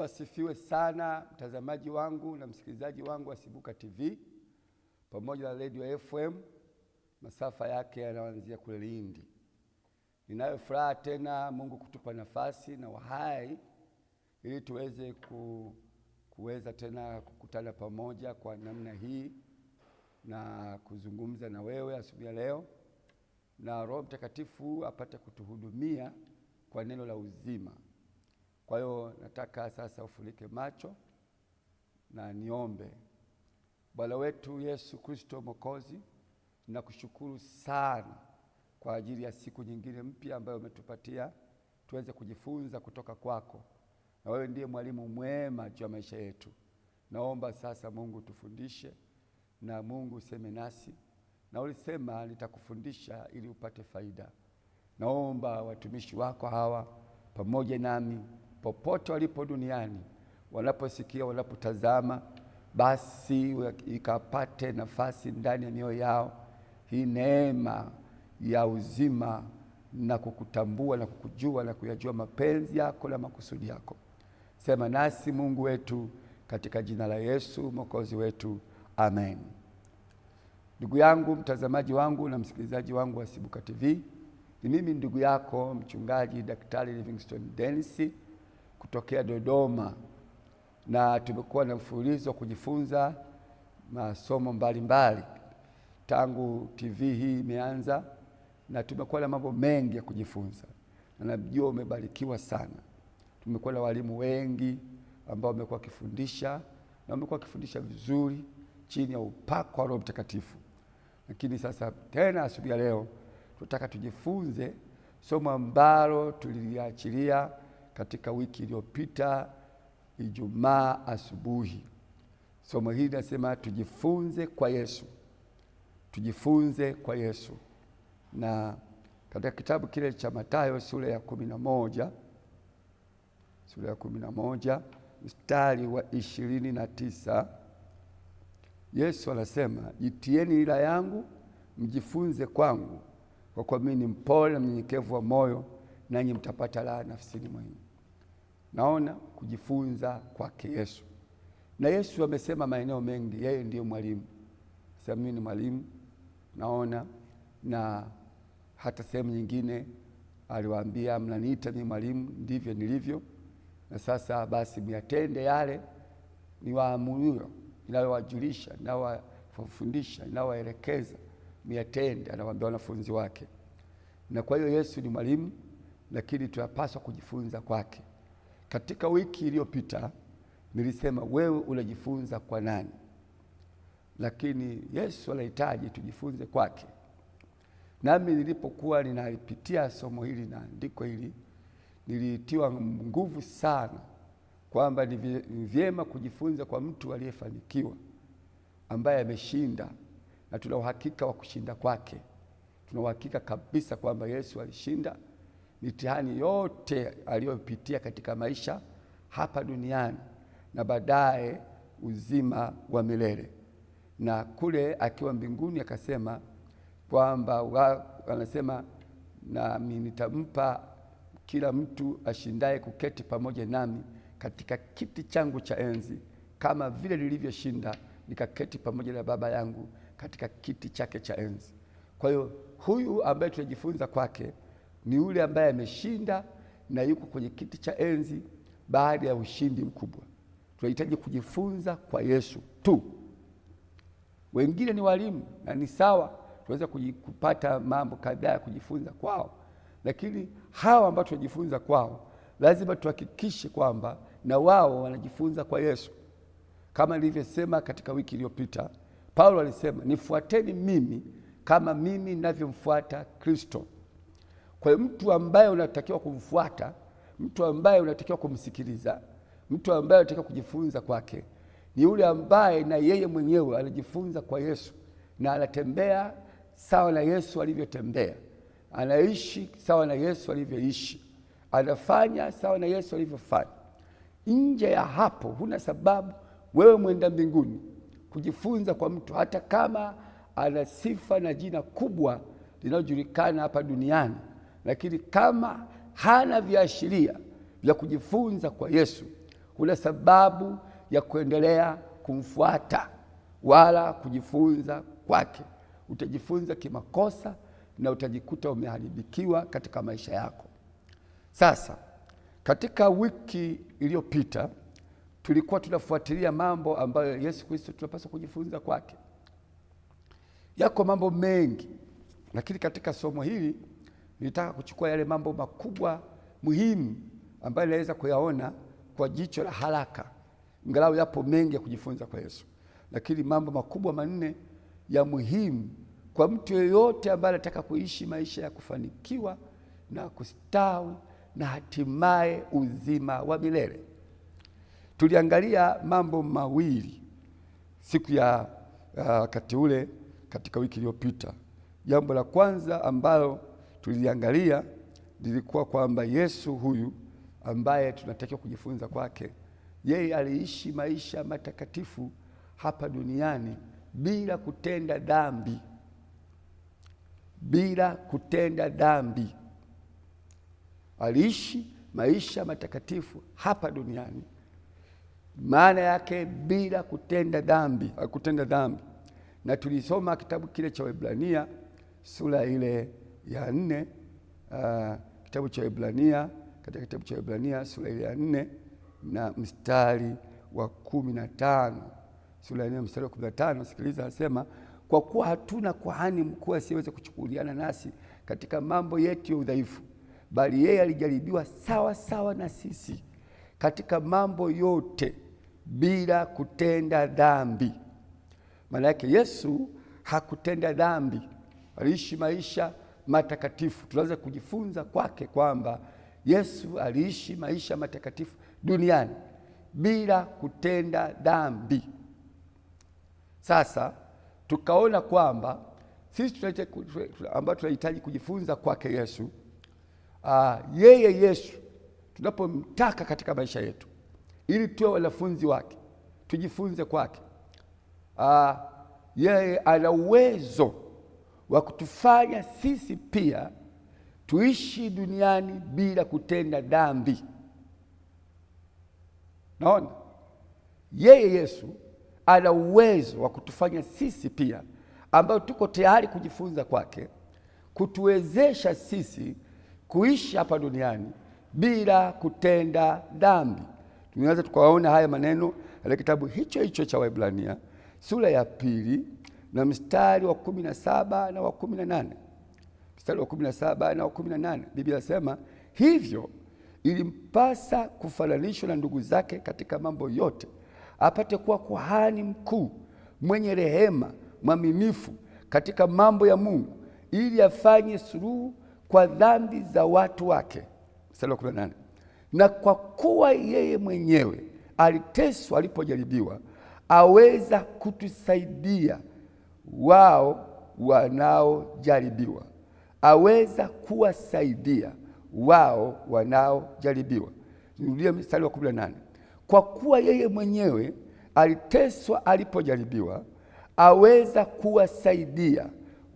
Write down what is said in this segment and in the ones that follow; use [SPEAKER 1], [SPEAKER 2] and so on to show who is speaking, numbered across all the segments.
[SPEAKER 1] Asifiwe sana mtazamaji wangu na msikilizaji wangu wa Sibuka TV pamoja na Radio FM, masafa yake yanaanzia kule Lindi. Ninayo furaha tena Mungu kutupa nafasi na uhai ili tuweze kuweza tena kukutana pamoja kwa namna hii na kuzungumza na wewe asubuhi ya leo, na Roho Mtakatifu apate kutuhudumia kwa neno la uzima. Kwa hiyo nataka sasa ufunike macho na niombe. Bwana wetu Yesu Kristo Mwokozi, nakushukuru sana kwa ajili ya siku nyingine mpya ambayo umetupatia tuweze kujifunza kutoka kwako, na wewe ndiye mwalimu mwema juu ya maisha yetu. Naomba sasa Mungu tufundishe, na Mungu useme nasi, na ulisema nitakufundisha ili upate faida. Naomba watumishi wako hawa pamoja nami popote walipo duniani, wanaposikia, wanapotazama, basi ikapate nafasi ndani ya mioyo yao hii neema ya uzima na kukutambua na kukujua na kuyajua mapenzi yako na makusudi yako. Sema nasi Mungu wetu, katika jina la Yesu Mwokozi wetu, amen. Ndugu yangu mtazamaji wangu na msikilizaji wangu wa Sibuka TV, ni mimi ndugu yako mchungaji Daktari Livingstone Dennis kutokea Dodoma, na tumekuwa na mfululizo wa kujifunza masomo mbalimbali tangu TV hii imeanza, na tumekuwa na mambo mengi ya kujifunza, na najua umebarikiwa sana. Tumekuwa na walimu wengi ambao wamekuwa wakifundisha na wamekuwa wakifundisha vizuri chini ya upako wa Roho Mtakatifu. Lakini sasa tena asubuhi ya leo tunataka tujifunze somo ambalo tuliliachilia katika wiki iliyopita Ijumaa asubuhi. Somo hili linasema tujifunze kwa Yesu. Tujifunze kwa Yesu. Na katika kitabu kile cha Mathayo sura ya 11, sura ya 11 mstari wa 29, Yesu anasema, jitieni nira yangu mjifunze kwangu, kwa kuwa mimi ni mpole na mnyenyekevu wa moyo, nanyi mtapata raha nafsini mwenu. Naona kujifunza kwake Yesu. Na Yesu amesema maeneo mengi, yeye ndiyo mwalimu. Sasa mimi ni mwalimu, naona. Na hata sehemu nyingine aliwaambia, mnaniita mimi mwalimu, ndivyo nilivyo. Na sasa basi myatende yale niwaamuruyo, ninayowajulisha, ninayowafundisha, ninayowaelekeza, myatende, anawaambia wanafunzi wake. Na kwa hiyo Yesu ni mwalimu, lakini tunapaswa kujifunza kwake. Katika wiki iliyopita nilisema wewe unajifunza kwa nani? Lakini Yesu anahitaji tujifunze kwake. Nami nilipokuwa ninalipitia somo hili na andiko hili, nilitiwa nguvu sana kwamba ni vyema kujifunza kwa mtu aliyefanikiwa, ambaye ameshinda, na tuna uhakika wa kushinda kwake. Tuna uhakika kabisa kwamba Yesu alishinda mitihani yote aliyopitia katika maisha hapa duniani na baadaye uzima wa milele. Na kule akiwa mbinguni akasema kwamba anasema, nami nitampa kila mtu ashindaye kuketi pamoja nami katika kiti changu cha enzi, kama vile nilivyoshinda nikaketi pamoja na Baba yangu katika kiti chake cha enzi. Kwa hiyo huyu ambaye tunajifunza kwake ni yule ambaye ameshinda na yuko kwenye kiti cha enzi baada ya ushindi mkubwa. Tunahitaji kujifunza kwa Yesu tu. Wengine ni walimu na ni sawa, tunaweza kupata mambo kadhaa ya kujifunza kwao, lakini hawa ambao tunajifunza kwao lazima tuhakikishe kwamba na wao wanajifunza kwa Yesu. Kama nilivyosema katika wiki iliyopita, Paulo alisema nifuateni mimi kama mimi ninavyomfuata Kristo. Kwa hiyo mtu ambaye unatakiwa kumfuata, mtu ambaye unatakiwa kumsikiliza, mtu ambaye unatakiwa kujifunza kwake ni yule ambaye na yeye mwenyewe anajifunza kwa Yesu na anatembea sawa na Yesu alivyotembea, anaishi sawa na Yesu alivyoishi, anafanya sawa na Yesu alivyofanya. Nje ya hapo, huna sababu wewe mwenda mbinguni kujifunza kwa mtu, hata kama ana sifa na jina kubwa linalojulikana hapa duniani, lakini kama hana viashiria vya kujifunza kwa Yesu, Huna sababu ya kuendelea kumfuata wala kujifunza kwake. Utajifunza kimakosa na utajikuta umeharibikiwa katika maisha yako. Sasa, katika wiki iliyopita tulikuwa tunafuatilia mambo ambayo Yesu Kristo tunapaswa kujifunza kwake. Yako mambo mengi, lakini katika somo hili nilitaka kuchukua yale mambo makubwa muhimu ambayo naweza kuyaona kwa jicho la haraka. Ingalau yapo mengi ya kujifunza kwa Yesu, lakini mambo makubwa manne ya muhimu kwa mtu yeyote ambaye anataka kuishi maisha ya kufanikiwa na kustawi na hatimaye uzima wa milele. Tuliangalia mambo mawili siku ya wakati ule katika wiki iliyopita. Jambo la kwanza ambalo tuliangalia lilikuwa kwamba Yesu huyu ambaye tunatakiwa kujifunza kwake, yeye aliishi maisha matakatifu hapa duniani bila kutenda dhambi. Bila kutenda dhambi. Aliishi maisha matakatifu hapa duniani, maana yake bila kutenda dhambi, hakutenda dhambi. Na tulisoma kitabu kile cha Waebrania sura ile ya 4, kitabu cha Waebrania, katika kitabu cha Waebrania sura ile ya 4 na mstari wa 15. Sura ya 4 mstari wa 15, sikiliza, anasema kwa kuwa hatuna kuhani mkuu asiyeweza kuchukuliana nasi katika mambo yetu ya udhaifu, bali yeye alijaribiwa sawa sawa na sisi katika mambo yote bila kutenda dhambi. Maana yake Yesu hakutenda dhambi, aliishi maisha matakatifu. Tunaweza kujifunza kwake kwamba Yesu aliishi maisha matakatifu duniani bila kutenda dhambi. Sasa tukaona kwamba sisi ambao tunahitaji kujifunza kwake Yesu, yeye Yesu tunapomtaka katika maisha yetu ili tuwe wanafunzi wake, tujifunze kwake. Yeye ana uwezo wa kutufanya sisi pia tuishi duniani bila kutenda dhambi. Naona yeye Yesu ana uwezo wa kutufanya sisi pia ambao tuko tayari kujifunza kwake, kutuwezesha sisi kuishi hapa duniani bila kutenda dhambi. Tunaweza tukaona haya maneno katika kitabu hicho hicho cha Waebrania sura ya 2 na mstari wa 17 na wa 18. Mstari wa 17 na wa 18, Biblia inasema hivyo ilimpasa kufananishwa na ndugu zake katika mambo yote, apate kuwa kuhani mkuu mwenye rehema, mwaminifu katika mambo ya Mungu, ili afanye suluhu kwa dhambi za watu wake. Mstari wa 18, na kwa kuwa yeye mwenyewe aliteswa alipojaribiwa, aweza kutusaidia wao wanaojaribiwa. Aweza kuwasaidia wao wanaojaribiwa. Nirudie mstari wa 18. Kwa kuwa yeye mwenyewe aliteswa alipojaribiwa, aweza kuwasaidia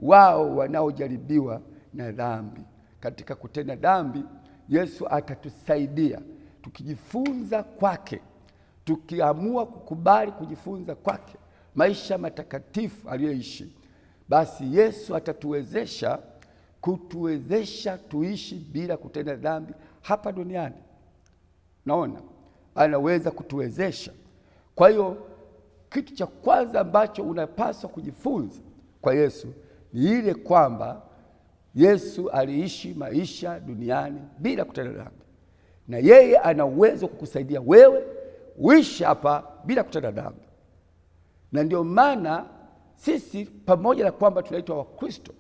[SPEAKER 1] wao wanaojaribiwa na dhambi. Katika kutenda dhambi, Yesu atatusaidia tukijifunza kwake, tukiamua kukubali kujifunza kwake maisha matakatifu aliyoishi, basi Yesu atatuwezesha kutuwezesha tuishi bila kutenda dhambi hapa duniani. Naona anaweza kutuwezesha. Kwa hiyo kitu cha kwanza ambacho unapaswa kujifunza kwa Yesu ni ile kwamba Yesu aliishi maisha duniani bila kutenda dhambi, na yeye ana uwezo kukusaidia wewe uishi hapa bila kutenda dhambi. Na ndio maana sisi pamoja na kwamba tunaitwa Wakristo,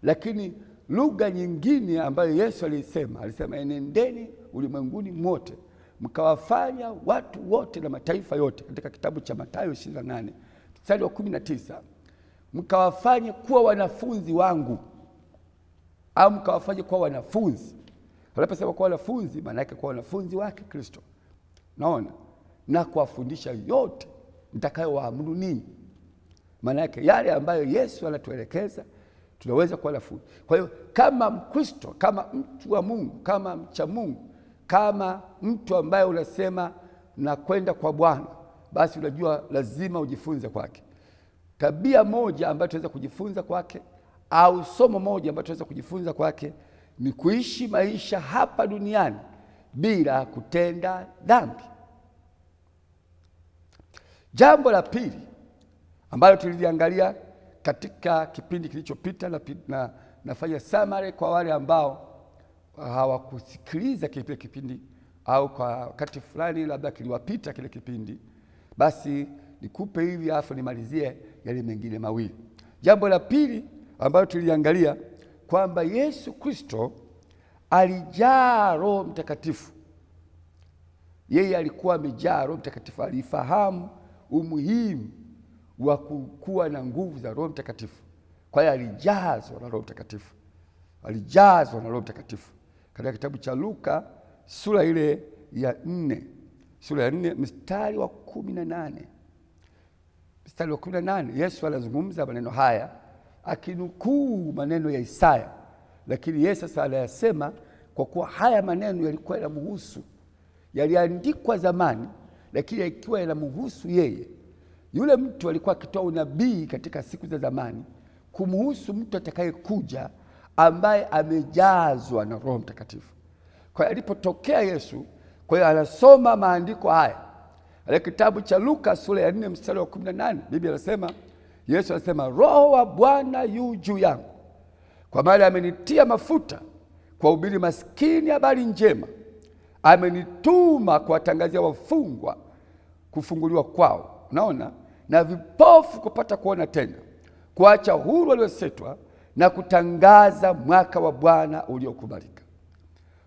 [SPEAKER 1] lakini lugha nyingine ambayo Yesu alisema, alisema enendeni ulimwenguni mote mkawafanya watu wote na mataifa yote, katika kitabu cha Mathayo 28 mstari wa 19, mkawafanye kuwa wanafunzi wangu, au mkawafanye kuwa wanafunzi. Anaposema kuwa wanafunzi, maana yake kuwa wanafunzi wake Kristo. Naona na kuwafundisha yote nitakayowaamuru ninyi. Maana yake yale ambayo Yesu anatuelekeza tunaweza kuwa wanafunzi. Kwa hiyo kama Mkristo, kama mtu wa Mungu, kama mcha Mungu, kama mtu ambaye unasema na kwenda kwa Bwana, basi unajua lazima ujifunze kwake. Tabia moja ambayo tunaweza kujifunza kwake au somo moja ambalo tunaweza kujifunza kwake ni kuishi maisha hapa duniani bila kutenda dhambi. Jambo la pili ambalo tuliliangalia katika kipindi kilichopita, na nafanya summary kwa wale ambao hawakusikiliza kile kipindi au kwa wakati fulani labda kiliwapita kile kipindi, basi nikupe hivi alafu nimalizie yale mengine mawili. Jambo la pili ambalo tuliangalia kwamba Yesu Kristo alijaa Roho Mtakatifu. Yeye alikuwa amejaa Roho Mtakatifu, alifahamu umuhimu wa kuwa na nguvu za Roho Mtakatifu. Kwa hiyo alijazwa na Roho Mtakatifu, alijazwa na Roho Mtakatifu. Katika kitabu cha Luka sura ile ya 4, sura ya 4 mstari wa 18, mstari wa 18, Yesu anazungumza maneno haya akinukuu maneno ya Isaya, lakini Yesu sasa anayasema kwa kuwa haya maneno yalikuwa yanamhusu, yaliandikwa zamani, lakini yakiwa yanamhusu yeye. Yule mtu alikuwa akitoa unabii katika siku za zamani kumhusu mtu atakayekuja ambaye amejazwa na Roho Mtakatifu. Kwa hiyo alipotokea Yesu, kwa hiyo anasoma maandiko haya. Katika kitabu cha Luka sura ya 4 mstari wa 18, Biblia inasema, Yesu anasema, Roho wa Bwana yu juu yangu, kwa maana amenitia mafuta kuwahubiri maskini habari njema, amenituma kuwatangazia wafungwa kufunguliwa kwao, unaona, na vipofu kupata kuona tena, kuacha huru waliosetwa, na kutangaza mwaka wa Bwana uliokubalika.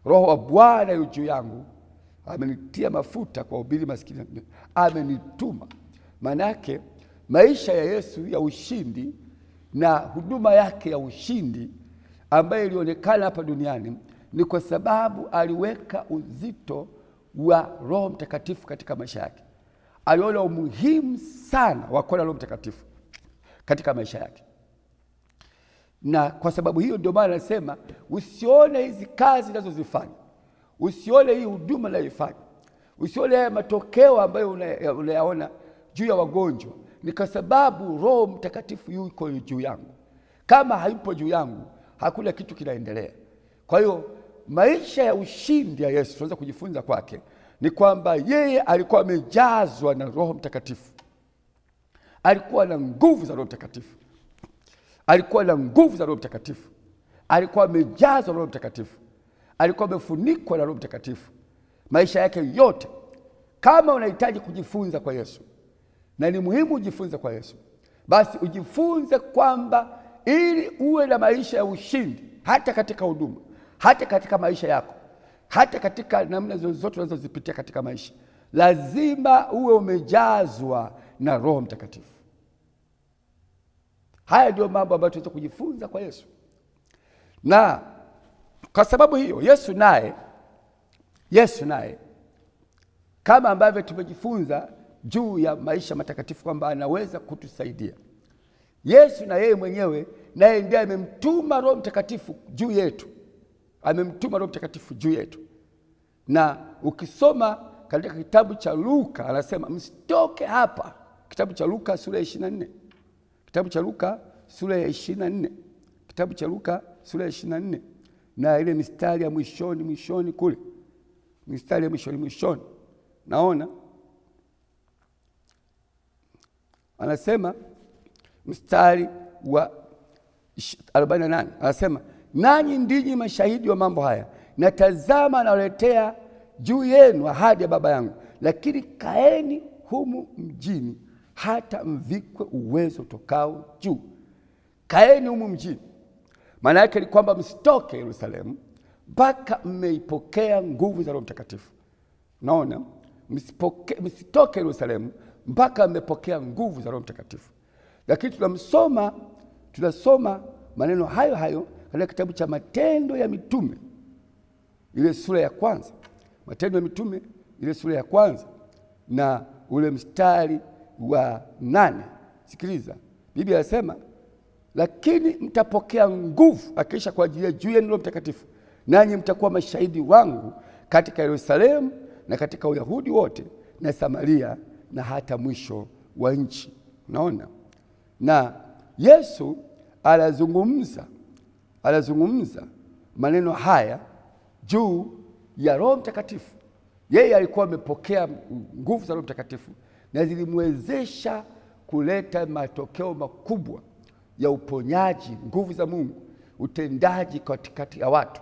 [SPEAKER 1] Roho wa Bwana yu juu yangu, amenitia mafuta kuwahubiri maskini, amenituma. Maana yake maisha ya Yesu ya ushindi na huduma yake ya ushindi ambayo ilionekana hapa duniani ni kwa sababu aliweka uzito wa Roho Mtakatifu katika maisha yake. Aliona umuhimu sana wa kuwa na Roho Mtakatifu katika maisha yake. Na kwa sababu hiyo ndio maana anasema usione hizi kazi ninazozifanya, usione hii huduma ninayoifanya, usione haya matokeo ambayo unayaona juu ya wagonjwa, ni kwa sababu Roho Mtakatifu yuko juu yangu. Kama hayupo juu yangu, hakuna kitu kinaendelea. Kwa hiyo maisha ya ushindi ya Yesu tunaweza kujifunza kwake ni kwamba yeye alikuwa amejazwa na Roho Mtakatifu. Alikuwa na nguvu za Roho Mtakatifu. Alikuwa na nguvu za Roho Mtakatifu. Alikuwa amejazwa na Roho Mtakatifu. Alikuwa amefunikwa na Roho Mtakatifu maisha yake yote. Kama unahitaji kujifunza kwa Yesu, na ni muhimu ujifunze kwa Yesu, basi ujifunze kwamba ili uwe na maisha ya ushindi hata katika huduma, hata katika maisha yako, hata katika namna zozote unazozipitia katika maisha, lazima uwe umejazwa na Roho Mtakatifu. Haya ndio mambo ambayo tunaweza kujifunza kwa Yesu. Na kwa sababu hiyo Yesu naye kama ambavyo tumejifunza juu ya maisha matakatifu kwamba anaweza kutusaidia, Yesu na yeye mwenyewe naye ndiye amemtuma Roho Mtakatifu juu yetu. Amemtuma Roho Mtakatifu juu yetu. Na ukisoma katika kitabu cha Luka anasema msitoke hapa. Kitabu cha Luka sura ya 24. Kitabu cha Luka sura ya 24. Kitabu cha Luka sura ya 24 na ile mistari ya mwishoni mwishoni kule. Mistari ya mwishoni mwishoni. Naona anasema mstari wa 48 anasema, nanyi ndinyi mashahidi wa mambo haya, na tazama nawaletea juu yenu ahadi ya Baba yangu, lakini kaeni humu mjini hata mvikwe uwezo utokao juu. Kaeni humu mjini, maana yake ni kwamba msitoke Yerusalemu mpaka mmeipokea nguvu za Roho Mtakatifu. Naona msitoke Yerusalemu mpaka mmepokea nguvu za Roho Mtakatifu. Lakini tunasoma maneno hayo hayo katika kitabu cha Matendo ya Mitume ile sura ya kwanza. Matendo ya Mitume ile sura ya kwanza na ule mstari wa 8. Sikiliza, Biblia inasema, lakini mtapokea nguvu akiisha kwa ajili ya juu yenu Roho Mtakatifu, nanyi mtakuwa mashahidi wangu katika Yerusalemu na katika Uyahudi wote na Samaria na hata mwisho wa nchi. Unaona? Na Yesu anazungumza maneno haya juu ya Roho Mtakatifu. Yeye alikuwa amepokea nguvu za Roho Mtakatifu na zilimwezesha kuleta matokeo makubwa ya uponyaji, nguvu za Mungu, utendaji katikati ya watu.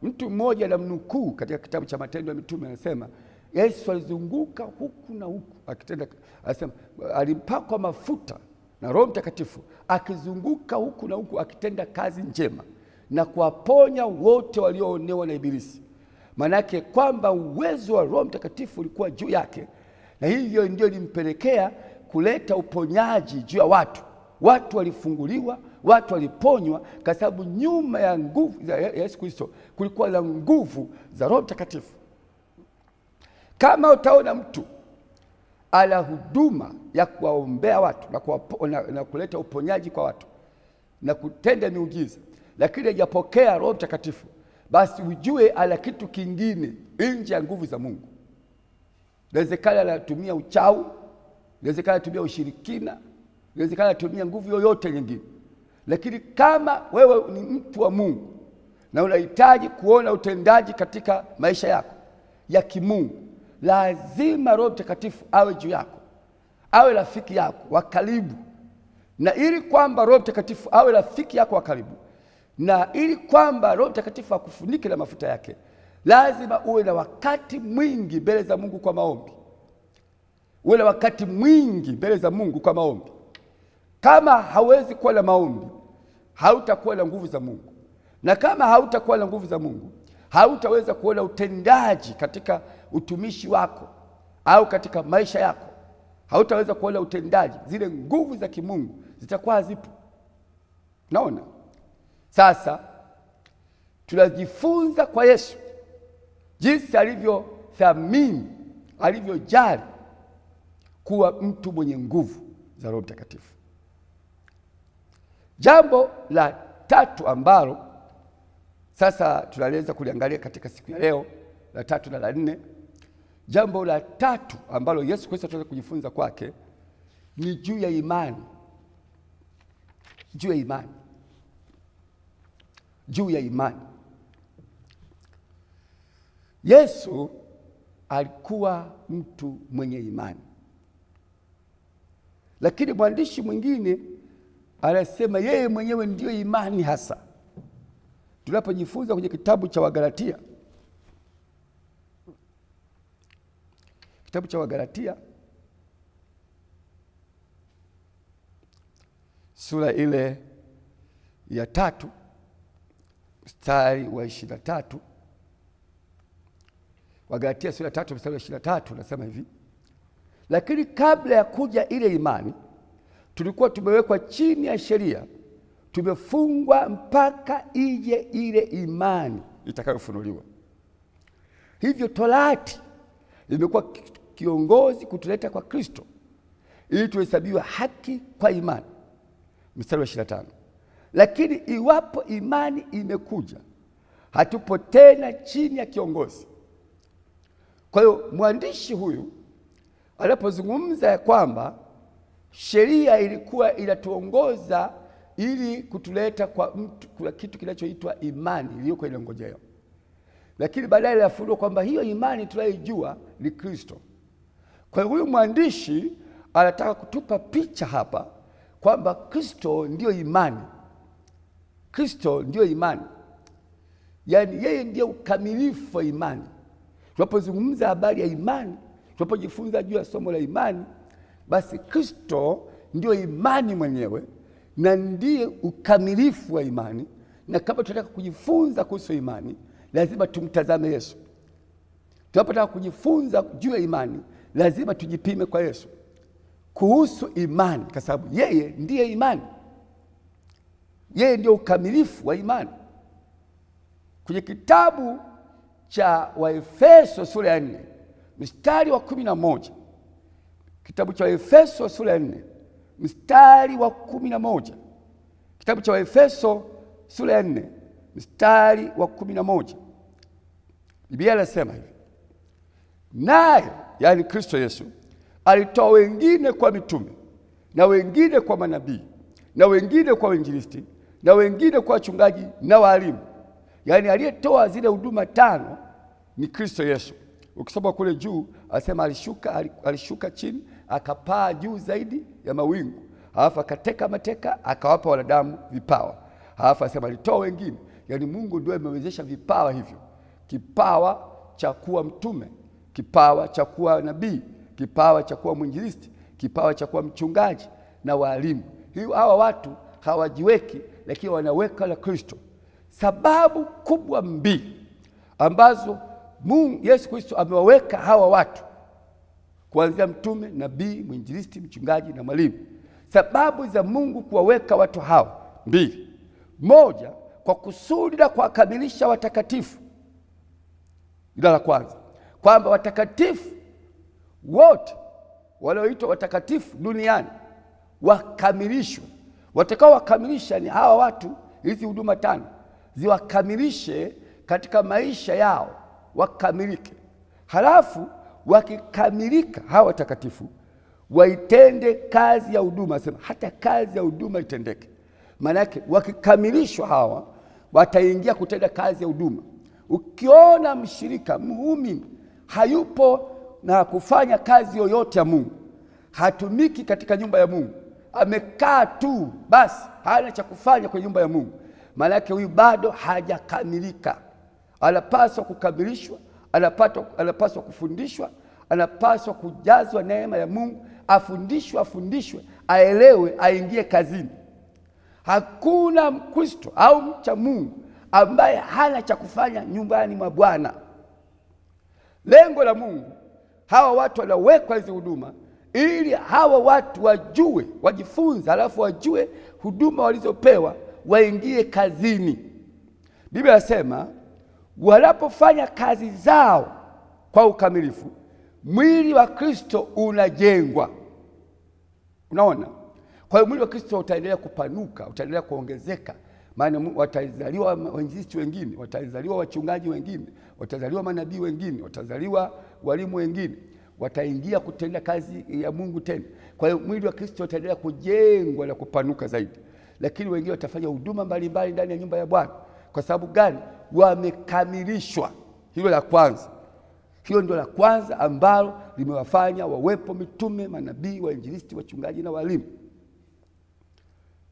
[SPEAKER 1] Mtu mmoja namnukuu katika kitabu cha Matendo ya Mitume anasema Yesu alizunguka huku na huku akitenda, anasema alimpakwa mafuta na Roho Mtakatifu akizunguka huku na huku akitenda kazi njema na kuwaponya wote walioonewa na Ibilisi. Manake kwamba uwezo wa Roho Mtakatifu ulikuwa juu yake, na hivyo ndio ilimpelekea kuleta uponyaji juu ya watu. Watu walifunguliwa, watu waliponywa, kwa sababu nyuma ya nguvu ya Yesu Kristo kulikuwa na nguvu za Roho Mtakatifu. Kama utaona mtu ana huduma ya kuwaombea watu na kuleta uponyaji kwa watu na kutenda miujiza, lakini hajapokea Roho Mtakatifu, basi ujue ana kitu kingine nje ya nguvu za Mungu. Inawezekana anatumia uchawi, inawezekana anatumia ushirikina, inawezekana anatumia nguvu yoyote nyingine. Lakini kama wewe ni mtu wa Mungu na unahitaji kuona utendaji katika maisha yako ya kimungu, lazima Roho Mtakatifu awe juu yako, awe rafiki yako wa karibu. Na ili kwamba Roho Mtakatifu awe rafiki yako wa karibu, na ili kwamba Roho Mtakatifu akufunike na mafuta yake, lazima uwe na wakati mwingi mbele za Mungu kwa maombi. Uwe na wakati mwingi mbele za Mungu kwa maombi. Kama hauwezi kuwa na maombi, hautakuwa na nguvu za Mungu. Na kama hautakuwa na nguvu za Mungu, hautaweza kuona utendaji katika utumishi wako au katika maisha yako. Hautaweza kuona utendaji, zile nguvu za kimungu zitakuwa hazipo. Naona sasa tunajifunza kwa Yesu jinsi alivyothamini, alivyojali kuwa mtu mwenye nguvu za Roho Mtakatifu. Jambo la tatu ambalo sasa tunaweza kuliangalia katika siku ya leo, la tatu na la nne. Jambo la tatu ambalo Yesu Kristo tunaweza kujifunza kwake ni juu ya imani. Juu ya imani. Juu ya imani. Yesu alikuwa mtu mwenye imani. Lakini mwandishi mwingine anasema yeye mwenyewe ndiyo imani hasa. Tunapojifunza kwenye kitabu cha Wagalatia, kitabu cha Wagalatia sura ile ya 3 mstari wa 23. Wagalatia sura ya 3 mstari wa 23 nasema hivi: lakini kabla ya kuja ile imani tulikuwa tumewekwa chini ya sheria, tumefungwa mpaka ije ile imani itakayofunuliwa. Hivyo torati imekuwa kiongozi kutuleta kwa Kristo ili tuhesabiwe haki kwa imani. Mstari wa 25. Lakini iwapo imani imekuja, hatupo tena chini ya kiongozi. Kwa hiyo mwandishi huyu anapozungumza ya kwamba sheria ilikuwa inatuongoza ili kutuleta kwa mtu, kuna kitu kinachoitwa imani iliyokuwa inangojea, lakini baadaye inafunua kwamba hiyo imani tunayoijua ni Kristo. Kwa hiyo huyu mwandishi anataka kutupa picha hapa kwamba Kristo ndiyo imani. Kristo ndiyo imani, yaani yeye ndiyo ukamilifu wa imani. Tunapozungumza habari ya imani, tunapojifunza juu ya somo la imani, basi Kristo ndiyo imani mwenyewe na ndiye ukamilifu wa imani. Na kama tunataka kujifunza kuhusu imani, lazima tumtazame Yesu. Tunapotaka kujifunza juu ya imani, lazima tujipime kwa Yesu kuhusu imani, kwa sababu yeye ndiye imani. Yeye ndiyo ukamilifu wa imani. Kwenye kitabu cha Waefeso sura ya 4 mstari wa 11, kitabu cha Waefeso sura ya 4 mstari wa 11, kitabu cha Waefeso sura ya 4 mstari wa 11, Biblia inasema hivi: naye yaani Kristo Yesu, alitoa wengine kwa mitume na wengine kwa manabii na wengine kwa wainjilisti na wengine kwa wachungaji na walimu. Yaani aliyetoa zile huduma tano ni Kristo Yesu. Ukisoma kule juu asema alishuka chini akapaa juu zaidi ya mawingu, alafu akateka mateka akawapa wanadamu vipawa, alafu asema alitoa wengine. Yaani Mungu ndiye amewezesha vipawa hivyo, kipawa cha kuwa mtume, kipawa cha kuwa nabii, kipawa cha kuwa mwinjilisti, kipawa cha kuwa mchungaji na walimu. Hawa watu hawajiweki, lakini wanaweka la Kristo. Sababu kubwa mbili ambazo Mungu Yesu Kristo amewaweka hawa watu kuanzia mtume, nabii, mwinjilisti, mchungaji na mwalimu. Sababu za Mungu kuwaweka watu hawa mbili. Moja, kwa kusudi la kuwakamilisha watakatifu. Ila la kwanza, kwamba watakatifu wote walioitwa watakatifu duniani wakamilishwe. Watakao wakamilisha ni hawa watu, hizi huduma tano ziwakamilishe katika maisha yao, wakamilike. Halafu wakikamilika hawa watakatifu waitende kazi ya huduma. Sema hata kazi ya huduma itendeke. Maana yake wakikamilishwa hawa wataingia kutenda kazi ya huduma. Ukiona mshirika muumini hayupo na kufanya kazi yoyote ya Mungu, hatumiki katika nyumba ya Mungu, amekaa tu basi, hana cha kufanya kwenye nyumba ya Mungu, maana yake huyu bado hajakamilika. Anapaswa kukamilishwa, anapaswa kufundishwa, anapaswa kujazwa neema ya Mungu, afundishwe, aelewe, aingie kazini. Hakuna Mkristo au mcha Mungu ambaye hana cha kufanya nyumbani mwa Bwana. Lengo la Mungu, hawa watu wanawekwa hizi huduma ili hawa watu wajue, wajifunze, halafu wajue huduma walizopewa, waingie kazini. Biblia inasema wanapofanya kazi zao kwa ukamilifu, mwili wa Kristo unajengwa. Unaona? Kwa hiyo mwili wa Kristo utaendelea kupanuka, utaendelea kuongezeka. Maana watazaliwa wainjilisti wengine, watazaliwa wachungaji wengine, watazaliwa manabii wengine, watazaliwa walimu wengine, wataingia kutenda kazi ya Mungu tena. Kwa hiyo mwili wa Kristo utaendelea kujengwa na kupanuka zaidi. Lakini wengine watafanya huduma mbalimbali ndani ya nyumba ya Bwana. Kwa sababu gani? Wamekamilishwa. Hilo la kwanza. Hilo ndio la kwanza ambalo limewafanya wawepo mitume, manabii, wainjilisti, wachungaji na walimu.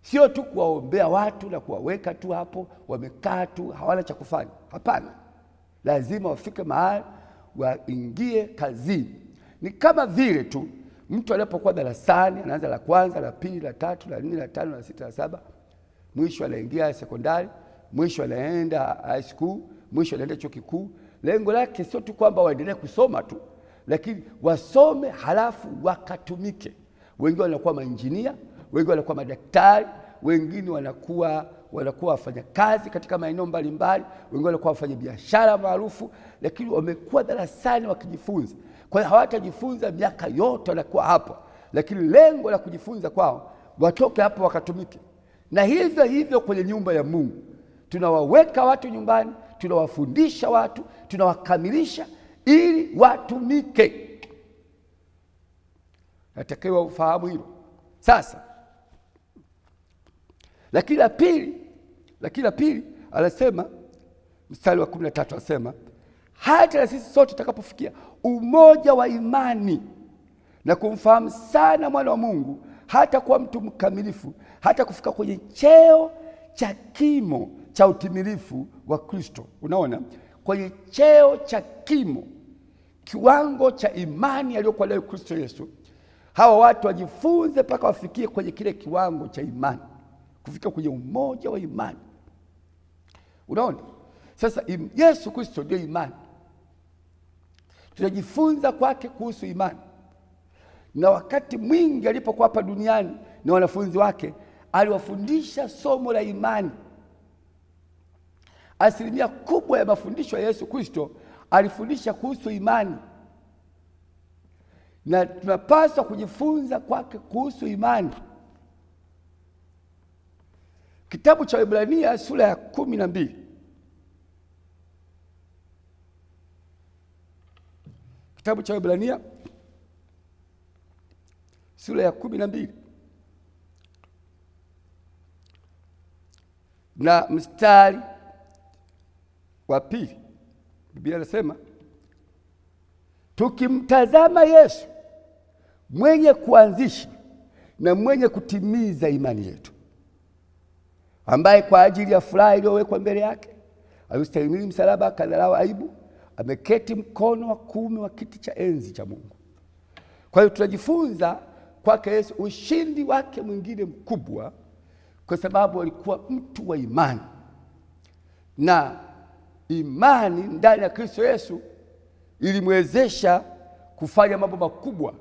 [SPEAKER 1] Sio tu kuwaombea watu na kuwaweka tu hapo wamekaa tu hawana cha kufanya. Hapana. Lazima wafike mahali waingie kazini. Ni kama vile tu mtu anapokuwa darasani, anaanza la kwanza, la pili, la tatu, la nne, la tano, la sita, la saba, mwisho anaingia sekondari, mwisho anaenda high school, mwisho anaenda chuo kikuu. Lengo lake sio tu kwamba waendelee kusoma tu, lakini wasome halafu wakatumike. Wengine wanakuwa mainjinia, wengine wanakuwa madaktari, wengine wanakuwa wafanyakazi katika maeneo mbalimbali, wengine wanakuwa wafanyabiashara maarufu, lakini wamekuwa darasani wakijifunza. Kwa hiyo hawatajifunza miaka yote wanakuwa hapo, lakini lengo la kujifunza kwao watoke hapo wakatumike. Na hivyo hivyo kwenye nyumba ya Mungu, tunawaweka watu nyumbani, tunawafundisha watu, tunawakamilisha ili watumike. Natakiwa ufahamu hilo. Sasa lakini la pili anasema mstari wa 13 anasema hata na sisi sote tutakapofikia umoja wa imani na kumfahamu sana mwana wa Mungu, hata kuwa mtu mkamilifu, hata kufika kwenye cheo cha kimo cha utimilifu wa Kristo. Unaona, kwenye cheo cha kimo, kiwango cha imani aliyokuwa nayo Kristo Yesu. Hawa watu wajifunze mpaka wafikie kwenye kile kiwango cha imani, kufika kwenye umoja wa imani. Unaona? Sasa Yesu Kristo ndio imani. Tunajifunza kwake kuhusu imani. Na wakati mwingi alipokuwa hapa duniani na wanafunzi wake, aliwafundisha somo la imani. Asilimia kubwa ya mafundisho ya Yesu Kristo alifundisha kuhusu imani. Na tunapaswa kujifunza kwake kuhusu imani. Kitabu cha Waebrania sura ya 12. Kitabu cha Waebrania sura ya 12 na mstari wa 2, Biblia inasema tukimtazama Yesu mwenye kuanzisha na mwenye kutimiza imani yetu, ambaye kwa ajili ya furaha iliyowekwa mbele yake alistahimili msalaba, akadharau aibu, ameketi mkono wa kuume wa kiti cha enzi cha Mungu. Kwa hiyo tunajifunza kwake Yesu ushindi wake mwingine mkubwa, kwa sababu alikuwa mtu wa imani, na imani ndani ya Kristo Yesu ilimwezesha kufanya mambo makubwa.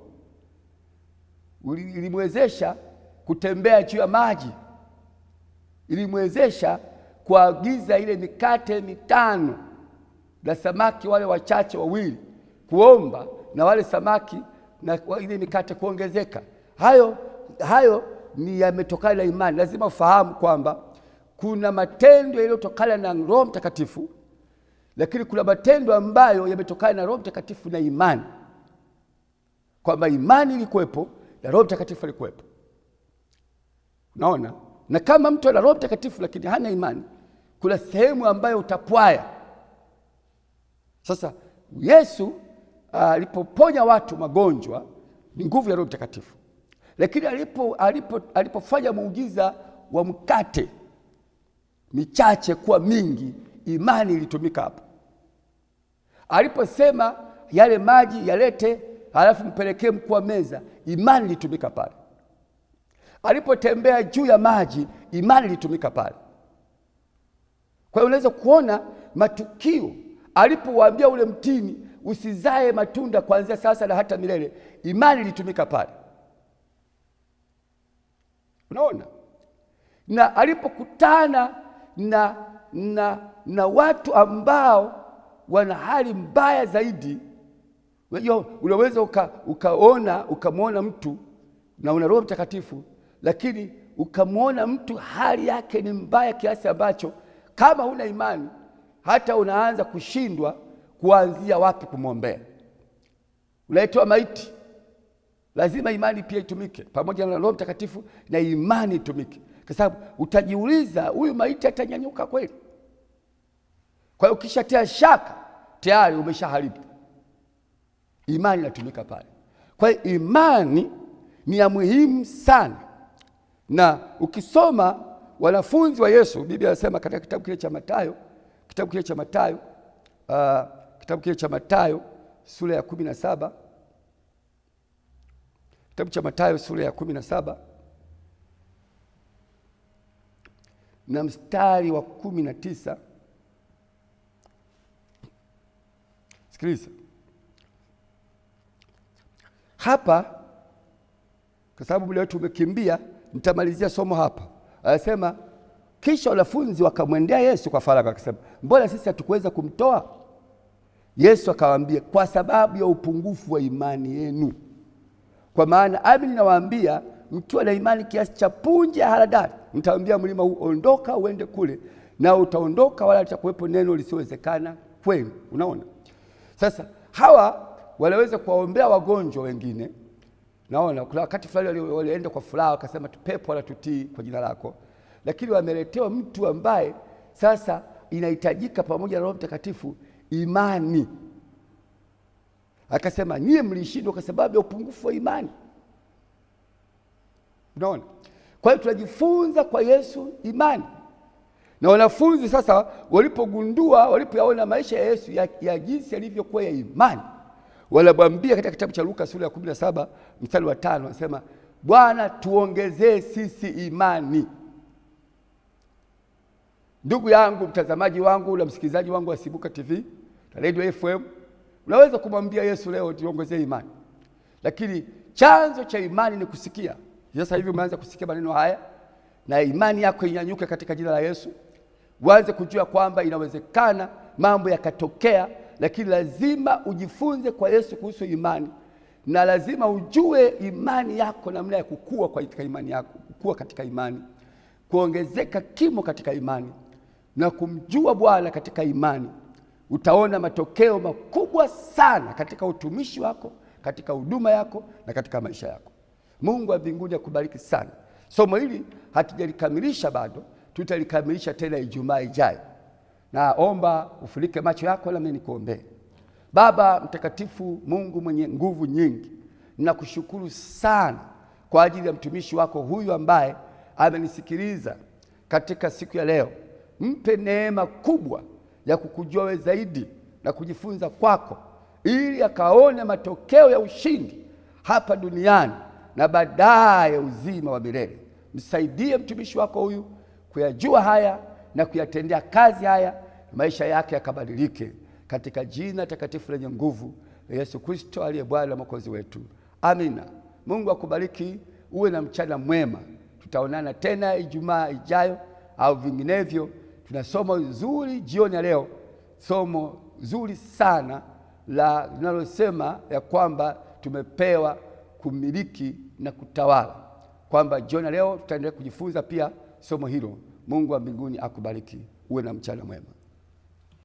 [SPEAKER 1] Ilimwezesha kutembea juu ya maji, ilimwezesha kuagiza ile mikate 5 na samaki wale wachache 2 kuomba, na wale samaki na ile mikate kuongezeka. Hayo ni yametokana na imani. Lazima ufahamu kwamba kuna matendo yaliyotokana na Roho Mtakatifu, lakini kuna matendo ambayo yametokana na Roho Mtakatifu na imani, kwamba imani ilikuwepo na Roho Mtakatifu alikuwepo. Unaona? Na kama mtu ana Roho Mtakatifu lakini hana imani, kuna sehemu ambayo utapwaya. Sasa Yesu alipoponya watu magonjwa ni nguvu ya Roho Mtakatifu, lakini alipofanya muujiza wa mkate michache kuwa mingi, imani ilitumika hapo. Aliposema yale maji yalete halafu mpelekee mkuu wa meza, imani ilitumika pale. Alipotembea juu ya maji, imani ilitumika pale. Kwa hiyo unaweza kuona matukio. Alipowaambia ule mtini usizae matunda kuanzia sasa na hata milele, imani ilitumika pale. Unaona? Na alipokutana na watu ambao wana hali mbaya zaidi, unajua unaweza ukamwona mtu na una Roho Mtakatifu, lakini ukamwona mtu hali yake ni mbaya kiasi ambacho kama huna imani hata unaanza kushindwa kuanzia wapi kumwombea. Unaitwa maiti. Lazima imani pia itumike pamoja na Roho Mtakatifu, na imani itumike, kwa sababu utajiuliza huyu maiti atanyanyuka kweli? Kwa hiyo ukishatia shaka tayari umeshaharibu. Imani inatumika pale. Kwa hiyo imani ni ya muhimu sana. Na ukisoma wanafunzi wa Yesu, Biblia inasema katika kitabu kile cha Mathayo, kitabu kile cha Mathayo, kitabu kile cha Mathayo sura ya 17, kitabu cha Mathayo sura ya 17 na mstari wa 19. Sikiliza hapa, kwa sababu muda wetu umekimbia, nitamalizia somo hapa. Anasema kisha wanafunzi wakamwendea Yesu kwa faragha, akasema mbona sisi hatukuweza kumtoa? Yesu akawaambia, kwa sababu ya upungufu wa imani yenu. Kwa maana amini nawaambia, mkiwa na imani kiasi cha punje ya haradali, mtaambia mlima huu ondoka uende kule, na utaondoka, wala litakuwepo neno lisiowezekana kwenu. Unaona? Sasa hawa wanaweza kuwaombea wagonjwa wengine. Naona kuna wakati fulani walienda kwa furaha wakasema pepo wanatutii kwa jina lako, lakini wameletewa mtu ambaye sasa inahitajika pamoja na Roho Mtakatifu imani. Akasema nyie mlishindwa kwa sababu ya upungufu wa imani. Unaona? Kwa hiyo tunajifunza kwa Yesu imani. Na wanafunzi sasa walipogundua, walipoyaona maisha ya Yesu ya jinsi yalivyokuwa ya imani, wanamwambia katika kitabu cha Luka sura ya 17 mstari wa 5, wanasema Bwana tuongezee sisi imani. Ndugu yangu, mtazamaji wangu na msikilizaji wangu wa Sibuka TV na Radio FM, unaweza kumwambia Yesu leo tuongezee imani. Lakini chanzo cha imani ni kusikia. Sasa hivi umeanza kusikia maneno haya, na imani yako inyanyuke katika jina la Yesu. Uanze kujua kwamba inawezekana mambo yakatokea, lakini lazima ujifunze kwa Yesu kuhusu imani, na lazima ujue imani yako, namna ya kukua katika imani yako, kukua katika imani, kuongezeka kimo katika imani, na kumjua Bwana katika imani. Utaona matokeo makubwa sana katika utumishi wako, katika huduma yako na katika maisha yako. Mungu wa mbinguni akubariki sana. Somo hili hatujalikamilisha bado, tutalikamilisha tena Ijumaa ijayo. Naomba ufunike macho yako nami nikuombee. Baba mtakatifu, Mungu mwenye nguvu nyingi, ninakushukuru sana kwa ajili ya mtumishi wako huyu ambaye amenisikiliza katika siku ya leo. Mpe neema kubwa ya kukujua wewe zaidi na kujifunza kwako, ili akaone matokeo ya ushindi hapa duniani na baadaye uzima wa milele. Msaidie mtumishi wako huyu kuyajua haya na kuyatendea kazi haya, maisha yake yakabadilike, katika jina takatifu lenye nguvu la Yesu Kristo aliye Bwana na Mwokozi wetu, amina. Mungu akubariki, uwe na mchana mwema. Tutaonana tena Ijumaa ijayo au vinginevyo. Tuna somo zuri jioni ya leo, somo zuri sana la linalosema ya kwamba tumepewa kumiliki na kutawala, kwamba jioni ya leo tutaendelea kujifunza pia somo hilo. Mungu wa mbinguni akubariki, uwe na mchana mwema.